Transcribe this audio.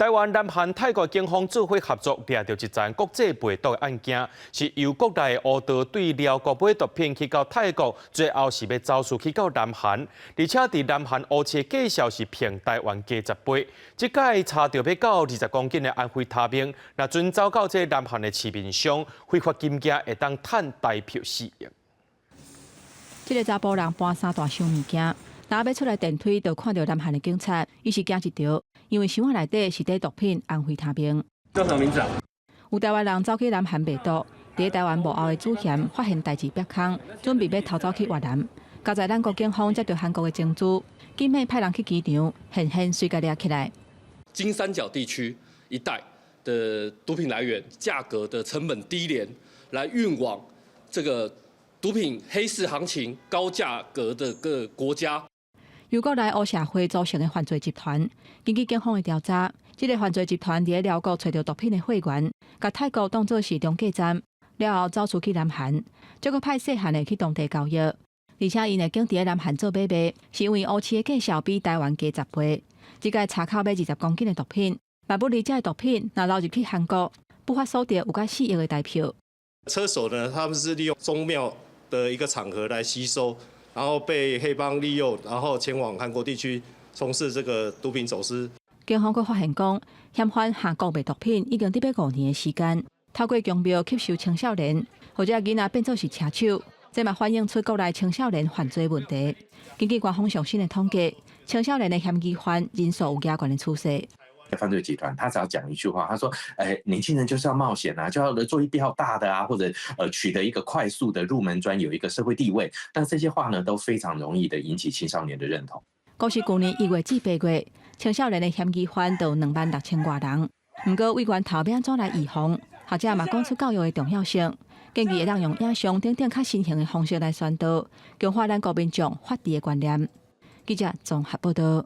台灣、南韓、泰國警方做伙合作，掠著一欉國際賣毒案件，是由國內烏道對寮國買毒品去到泰國，最後是欲走私去到南韓，而且佇南韓烏市價數是比台灣低10倍。這擺查著欲到20公斤的安非他命，若準走到這南韓的市面上，非法金額會當趁台票4億。這个查埔人搬三大箱物件，若欲出來電梯，就看著南韓的警察，伊是驚一趒，因為箱仔內底是佇毒品安非他命。叫什麼名字啊？有台灣人走去南韓賣毒，佇台灣幕後的主嫌發現代誌煏空，準備欲偷走去越南。佳哉咱國警方接著韓國的情資，緊密派人去機場，現現隨共掠起來。金三角地區一帶的毒品來源，價格的成本低廉，來運往這個毒品黑市行情高價格的各國家。由國內黑社會組成的犯罪集團，根據警方的調查，這个犯罪集團佇咧寮國揣著毒品的貨源，共泰國當做是中繼站，了後走私去南韓，再閣派細漢的去當地交易。而且𪜶會揀佇咧南韓做買賣，是因為烏市的價數比台灣低十倍。這擺查扣欲20公斤的毒品，萬不離這个毒品，若流入去韓國，不法所得有較4億的台票。車手呢，他們是利用宗廟的一個場合來吸收，然後被黑幫利用，然後前往韓國地區從事這個毒品走私。警方閣發現講，嫌犯下國賣毒品已經得欲5年的時間，透過宮廟吸收青少年，予這囡仔變做是車手，這嘛反映出國內青少年犯罪問題。根據官方上新的統計，青少年的嫌疑犯人數有加懸的趨勢。犯罪集團，他只要講一句話，他說：欸，年輕人就是要冒險啊，就要做一票大的啊，或者取得一個快速的入門磚，有一個社會地位。但這些話呢，都非常容易的引起青少年的認同。過去舊年1月至8月，青少年的嫌疑犯就26,000外人。毋過，對源頭欲按怎來預防，學者嘛講出教育的重要性，建議會當用影像等等較新型的方式來宣導，強化咱國民眾法治的觀念。記者綜合報道。